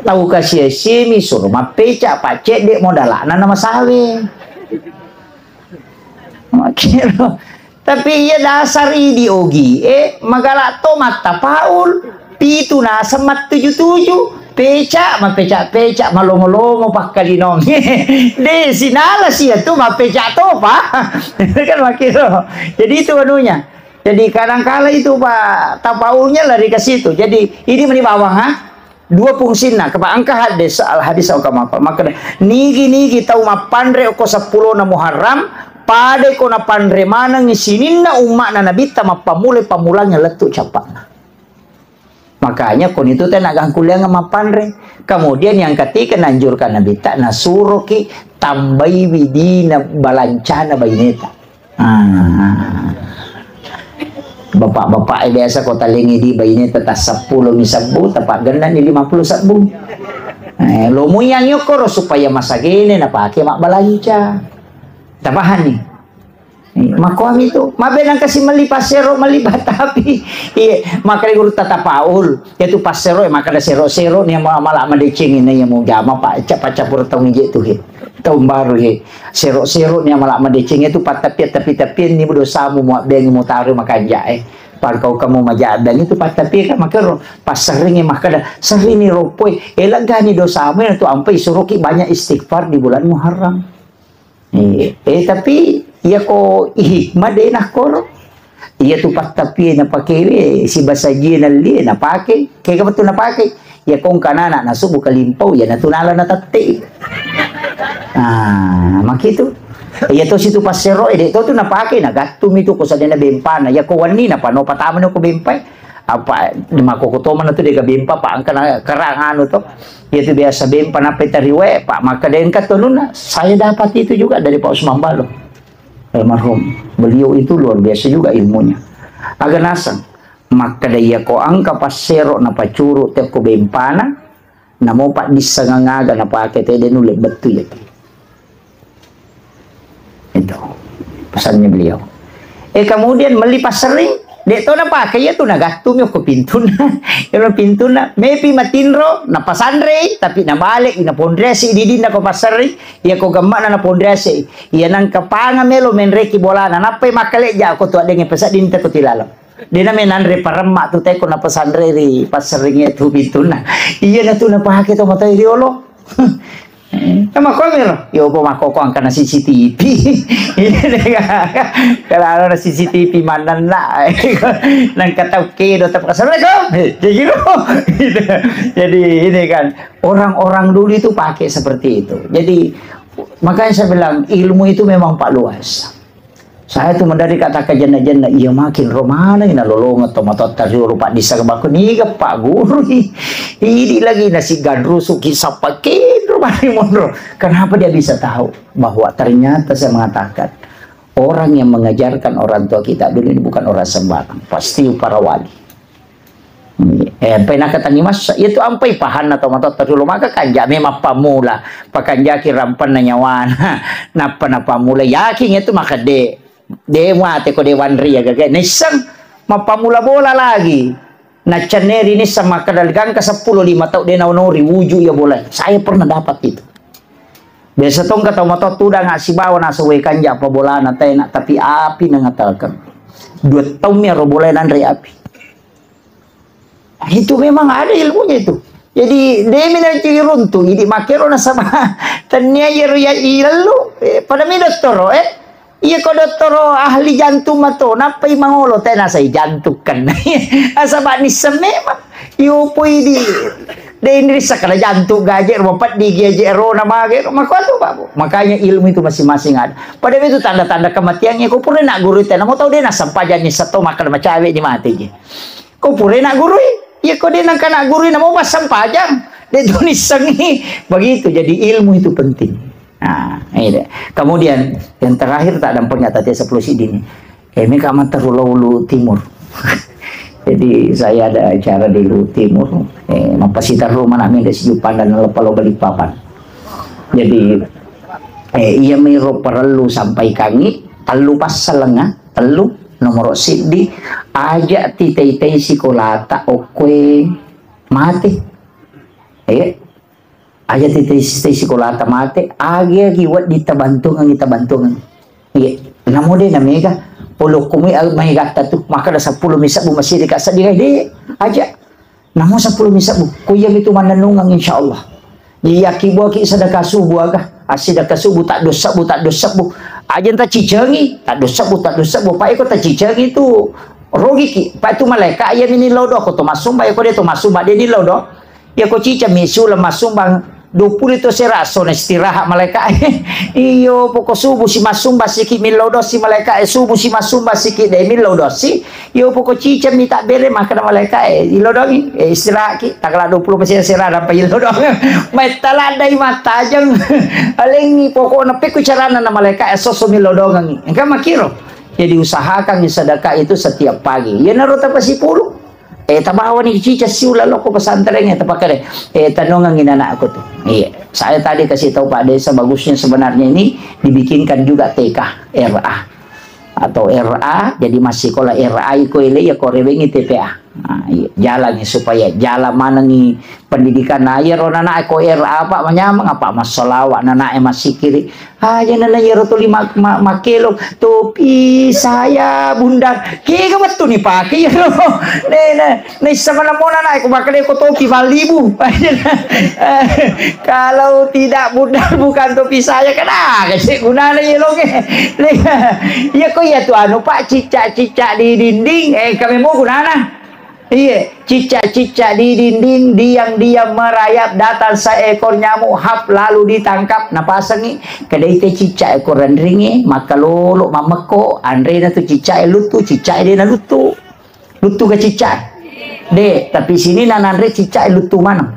Tau kasi-, asimi suro mappeca, paccedde modala'na na masawe. Makiro. Tapi iya dasar idi ogi, eh, magala to mattapaul, pitu naseng mattuju-tuju, peca, mapeca-peca, malomo-lomo pakkalinong. De, sinala sia tu mapeca topa. Kan makiro. Jadi itu anunya. Jadi kadangkala itu, Pak, tapaulnya lari ke situ. Jadi ini meni bawang, ha? Dua fungsinna, kapa engka hadis, al hadis au kama apa. Maka nigi-nigi tau mappanre ko seppulo na Muharram, pada ko napanre maneng sininna umma'na Nabitta mappammula-pammulangnge lettu cappa'na. Makanya konitu tena gangkuliang mappanre. Kemudian yang ketiga nanjurkan Nabitta, nasuroki tambai widina balancana baineta. Ah. Bapak-bapak, eh, biasa ko talengi di baine tetap seppulo mi sebbu, tepak genna ni lima puluh sebbu. Eh, lo muyang yokoro supaya masagene napake mabbalanca. Tapahani? Eh, makoami tu. Mabenang kasi meli pasero, meli batapi. Iya, makanya guru tata paul. Iya tu passero, eh, makkeda sero-sero ni mala, mala madeceng ini ya mau jama pak, ca-, paccappur taung ije tu he. Taung baru he. Sero-sero ni mala madeceng itu pattapian, tapi-tapian ni dosamu mau beng mau taruh makanja eh. Pangkau kamu maja beng itu pattapian kan makero. Pas sering ya makkeda, sering ni ropoi. Eh, lega ni dosamu ya tu ampai suruh ki banyak istighfar di bulan Muharram. Eh, eh, tapi iya ko ihikmah de nakkoro. Iya tu pattapie napakewe, sibasajie nallie napake, kega betul napake. Iya kong kanana nasubu kalimpau, iya natu nala natette. Ah, makitu. Iya to situ passero, eh, de to tu napake, nagattu mi tu ko sadena bempana. Iya ko wanni napano patama ko bempai. Apa, makoko tomana tu dega bempa, pa angkana kerang anu to. Iya tu biasa bempa nape tariwe, pa maka dengka tonuna. Saya dapat itu juga dari Pak Usman Balo. Almarhum. Beliau itu luar biasa juga ilmunya. Aga naseng, makkeda iya ko angka passero napacuru tekko bempana, namo paddissengang aga napake tede nulle bettu iya tu. Itu pesannya beliau. Eh, kemudian meli passerring, dek to napake iya tu nagattu mi ko pintuna. Iya pintuna, mepi matinro, napasanrei, tapi nabale, naponresi didinna ko passerring, iya ko gemmana naponresi. Iya nangka panga melo menreki bolana, nappai makkalejja ko tu addenge pesedding teko tilaleng. Dena menanre paremma tu teko napasanre ri passerring iya tu pintuna. Iya na tu napake to matai riolo. Eh, makko melo. Yo po makko ko angkana C C T V. Kalau ada C C T V manenna. Nangka tau kedo tapi assalamualaikum. Eh, jadi gitu. Jadi ini kan orang-orang dulu itu pakai seperti itu. Jadi makanya saya bilang ilmu itu memang pak luas. Saya tu mendadak kata ka jenna-jenna, iya makin ro maneng na lolongeng to matotta riolo paddisseng bako niga Pak Guru i. Idi lagi nasi gadrusu ki sappa kenro mani monro. Kenapa dia bisa tahu bahwa ternyata saya mengatakan orang yang mengajarkan orang tua kita dulu ini bukan orang sembarang, pasti para wali. Eh, ampai nakatangi massa, iya tu ampai pahanna to matotta riolo maka kanja memang pammula, pakanjaki rampanna nyawana, nappa napammula yakin itu maka de, de muate ko de wanria gaga, nisseng mappammula bola lagi, naccenneri nisseng makkeda gangka seppulo lima tau de naonori wuju iya bola, saya pernah dapat itu. Biasa tongka tau matoa tudang sibawa nasawai kanja apa bolana tena, tapi api nangatalkan. Dua taung mi aro bola nanre api. Itu memang ada ilmunya itu. Jadi, demi nanti runtu, jadi makero nasaba tania yero ya ilallu, eh, pada mi dottoro, eh. Iya ko dottoro ahli jantung mato, nappai mangolo tena sai jantung kan. Nasaba nisseng memang. Iyo poi di, de ini sakala jantung gaje, rumah peddi gaje, rona mage, maka tu, Pak. Makanya ilmu itu masing-masing ada. Pada itu tanda-tanda kematiannya, ko pura nak guru tena, mau tahu de nasempajang nisseng to makan macawe di mati je. Ko pura nak gurui, iya ko de nangka nak gurui namo passempajang, de tu nissengi. Begitu, jadi ilmu itu penting. Nah, ini deh. Kemudian yang terakhir tak dampaknya tadi sepuluh sidini. Eh, ini kamu terlalu timur. Jadi saya ada acara di Luhut Timur. Eh, mapasitar rumah nak minda sijupan dan lepa lo Balikpapan. Jadi, eh, iya miro perlu sampaikangi, tellu passalenga, tellu, nomoro siddi, aja titei-tei sikolata okkoe mate. Eh, aja titei-tei sikolata mate, agi-agi wedding tabantungengi, tabantungengi. Iya, namo de na mega, polokko mui al-, maegatta tu, maka ada seppulo mi sebbu masih dikasih di, de, aja. Namo seppulo mi sebbu, ku iya mitu mannennungeng insyaallah. Iya ki buaki sedekah subuh aga, ah, sedekah subuh tak dos sebbu, tak dos sebbu. Aja enta cicengi, tak dos sebbu, tak dos sebbu. Pak iko tak cicengi tu rogiki. Pak itu malaikat iya mini lodo ko to masumba, iko de to masumba de ni lodo. Iya ko cica mi sula masumbang dua puluh to sera sona istirahat malaikat. Iyo poko subuh si masumba siki millodo si malaikat, eh, subuh si masumba siki de millodo si. Iyo poko cica mi tak bere maka malaikat, eh, ilodongi, eh, istirahat ki. Takala dua puluh persen sera dapat ilodong. Mai taladai matajeng. Alengi pokokna pekku carana na malaikat, eh, soso milodongi. Engka makiro. Jadi usahakan sedekah itu setiap pagi. Iya naro tapasipulu. Eh, tabawani cica siula loko pesantren, eh, tapakere. Eh, tanongangi anakku tu. Iya. Saya tadi kasih tahu Pak Desa, bagusnya sebenarnya ini dibikinkan juga T K, R A. Atau R A, jadi masih sekolah R A iko ele ya ko rewengi T P A. Nah, iya. Jalannya supaya jalan manengi pendidikan. Nah, iya ro nana ko R A apa manyameng apa massalawa nana e massikiri. Aja nana iyaro tuli ma-, ma-, makkelo, "Topi saya, Bunda." Kega wettu nipake iyaro? Nena, naissa manemmona nae ko makkeda ko topi mallibu. Kalau tidak Bunda bukan topi saya, kan aga gunana iyaro ke. Iya ko iya tu anu, Pak, cicak-cicak di dinding, eh, kami mau gunana. Iye, cicak-cicak di dinding, diam-diam merayap, datang seekor nyamuk, hap, lalu ditangkap, napasengi, kedai te cicak e ko renringi, makkalolo, mammekko, anrena tu cicak e luttu, cicak e dena luttu. Luttu ga cicak e? De, tapi sini nananre cicak e luttu maneng.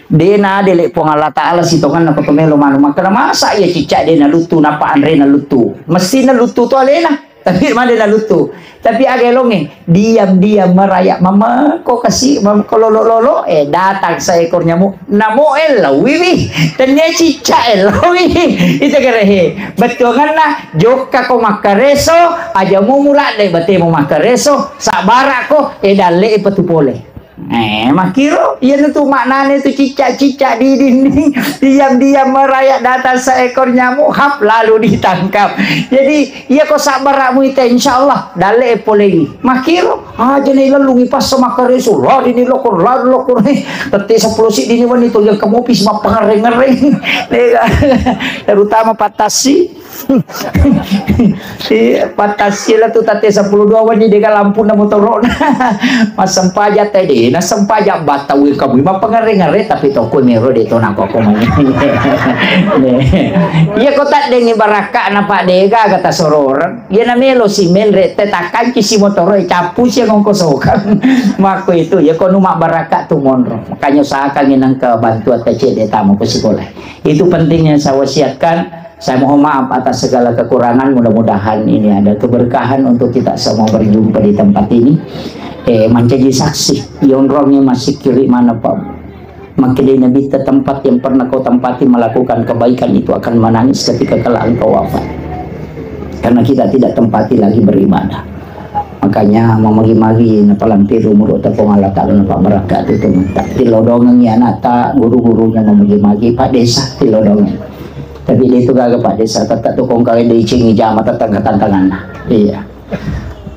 Dena dele Puang Allah Ta'ala sitonganna ko to melo manu. Makkeda masa iya cicak dena luttu, napa anrena luttu? Mestina luttu to alena. Tapi male naluttu. Tapi aga elongnge, diam-diam merayap, mamekko kasi, mamekko lolo-lolo, eh, datang seekor nyamuk, namo ellaui wi, tennia cicca ellaui. Ita gerehe, bettuanganna, jokka ko makkareso, aja mu muladde batemu makkareso, sabbarako, eh, dalle ipatu pole. Eh, makkiro, iyanatu maknane tu cicak-cicak di dinding, diam-diam merayap datang seekor nyamuk, hap, lalu ditangkap. Jadi, iya ko sabbara'mu ita, insyaallah, dalle e polei. Makkiro, aja ni lellungi passa makkareso, lari ni lokor, lari lokor. Tette seppulo siddi ni wenni to, yang kamu pis mappangereng-ngereng. Terutama pattassi. Iya, pattassila tu tatte seppulo dua wenni dega lampuna motorona. Massempajang tadi, na sempajang batau kamu mappangare-ngare, tapi toko mero de to nako ko mani. Iya, ko taddengi barakka na Pak dega kata sororeng. Iya na melo si menre te takanci si motoro e cappu si ngongko sokang. Mako itu ya ko numa barakka tu monro. Makanya usahakan nang ke bantuan tecek de tamu ke sekolah. Itu pentingnya saya wasiatkan. Saya mohon maaf atas segala kekurangan, mudah-mudahan ini ada keberkahan untuk kita semua berjumpa di tempat ini. Eh, menjadi saksi, yonrongi masih kiri mana Pak. Makkeda Nabi, tempat yang pernah kau tempati melakukan kebaikan itu akan menangis ketika kelak engkau wafat. Karena kita tidak tempati lagi beribadah. Makanya mamagi-magi napalampiru mulu tepung Allah Ta'ala napa berkat itu. Tilodongengi anakta, guru-gurunya mamagi-magi, Pak Desa tilodongengi. Tapi dia itu gaga Pak Desa, tetap tuh kong kawin diicingi jama tetangga tantangan. Iya.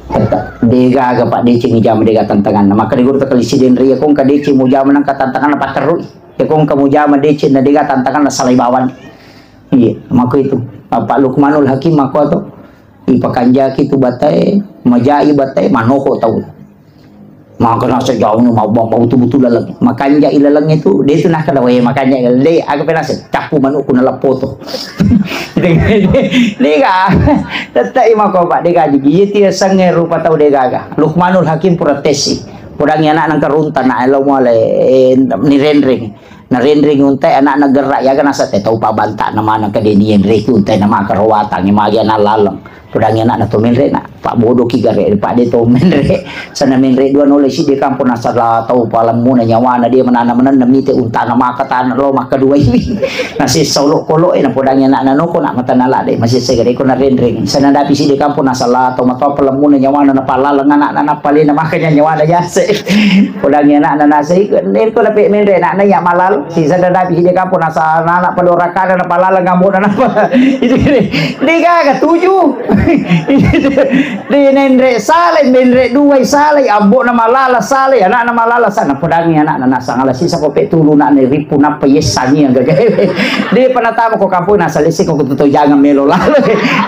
Tetap dia gaga Pak diicingi jama dia tantangan. Maka di guru tekali siden ria kong kadeci mau jama nang tantangan apa terui. Ya kong kamu jama deceng na dia tantangan na salai bawang. Iya, mako itu. Pak Lukmanul Hakim mako to. Ipakanjaki tu batae, majai batae, manoko tau. Maka nasa jauh ni mau mau tu betul laleng. Makanja ilaleng itu, dia itu nak kada wae makanja ilaleng. Dia agak penasa, capu manukku na leppoto. Dega, tetap imako Pak dega jadi. Iya tia sange rupa tau dega. Lukmanul Hakim pura tesi. Podangi anak nang karunta na elo muale, eh, nirenreng. Narenreng untai anak na gerrak ya kan asa te tau pabanta na mana ke deni enreki untai na maka rawatang magi anak laleng. Podangi anak na to menre na. Pak bodoh ki gare, Pak de to menre. Sana menre dua nole si de kampung asal tau palemmu na nyawana dia menanam menanam mite unta na maka tanah lo maka dua ini. Nasi solo kolo e na podangi anak na noko nak mata nala de masih segere ko na renreng. Sana dapi si de kampung asal tau mata palemmu na nyawana na palaleng anak na napalena makanya nyawana jase. Podangi anak na nasi ko na pe menre anak na ya malal. Si sana dapi si de kampung asal anak padorakana na palaleng ambo na napa. Itu de gaga tuju. Di nenre salai, menre duai salai, abbo na malala salai, anak na malala sana podangi anak na nasang ala sisa ko pe tulu na ne ripu napa yesani yang gaga. Di penatama ko kampung na salisi ko kutu jangan melo lalo.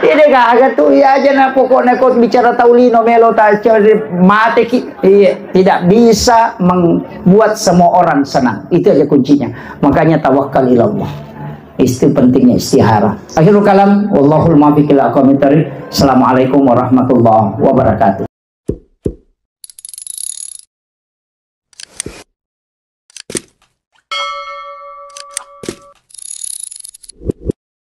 Ini gaga tu ya aja na pokoknya ko bicara taulino melo ta cari mate ki. Iya, tidak bisa membuat semua orang senang. Itu aja kuncinya. Makanya tawakal ilallah. Itu pentingnya istihara. Akhirul kalam, wallahul muwaffiq ila aqwamit thariq. Assalamualaikum warahmatullahi wabarakatuh.